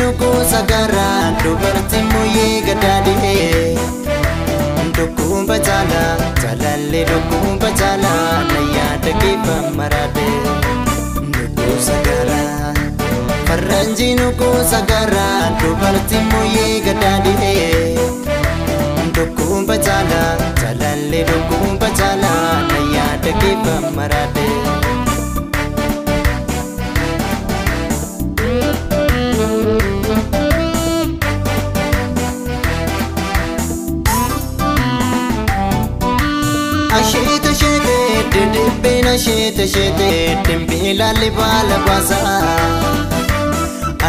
Nukusa garaa dubartii mooyee gadaadhee Dhukkuba jaalaa jaalallee dhukkuba jaalaa na yaada keessa maraadhee Nukusa garaa faranjii nukusa garaa dubartii mooyee gadaadhee Dhukkuba jaalaa jaalallee dhukkuba jaalaa na yaada keessa maraadhee. Ashete shete didibbina shete shete dimbila libala basa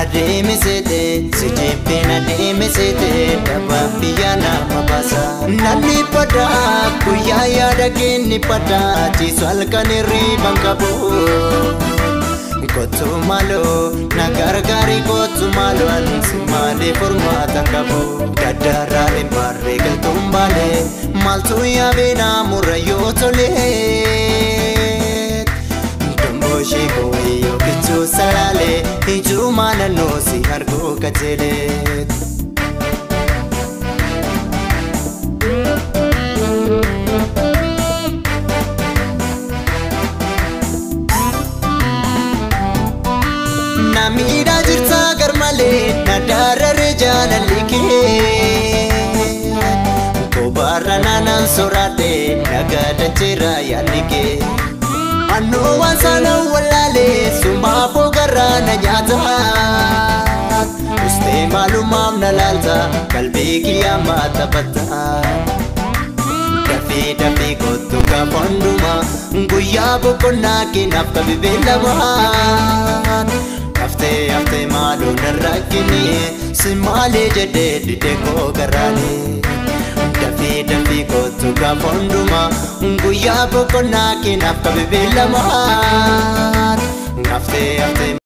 Adeemi sete si jibbina adeemi sete daba biyya nama basa Namni pada guyyaa yaada kenni pada ciisu halkan hirriban qabu Kottu maaloo na gargaari kottu maaloo ansi maalee furmaata qabu Daddaraalee barree galtuun baalee maaltu yaabee naamurra yoo tolee Damboshee kooyyoo kichuu salaalee ijuma naannoo si arguu kajeelee. Namiidha jirta garmalee na dararee jaalalli kee Kobaarra naanaan soraadhee nagaa jira yaalli kee Annoo waan sana wallaalee sumaafoo garraa na nyaata Ustee maalumaaf na laalta qalbii kiyyaa maataphata Dafee dafee kottu gaafa hundumaa guyyaa boqonnaa kennaaf qabi beellamaa Haftee haftee maaloo narra kennee si maalee jedhee didee koo garaalee Dafee dafee kottu gaafa hundumaa guyyaa boqonnaa kennaaf qabi beellamaa Haftee haftee.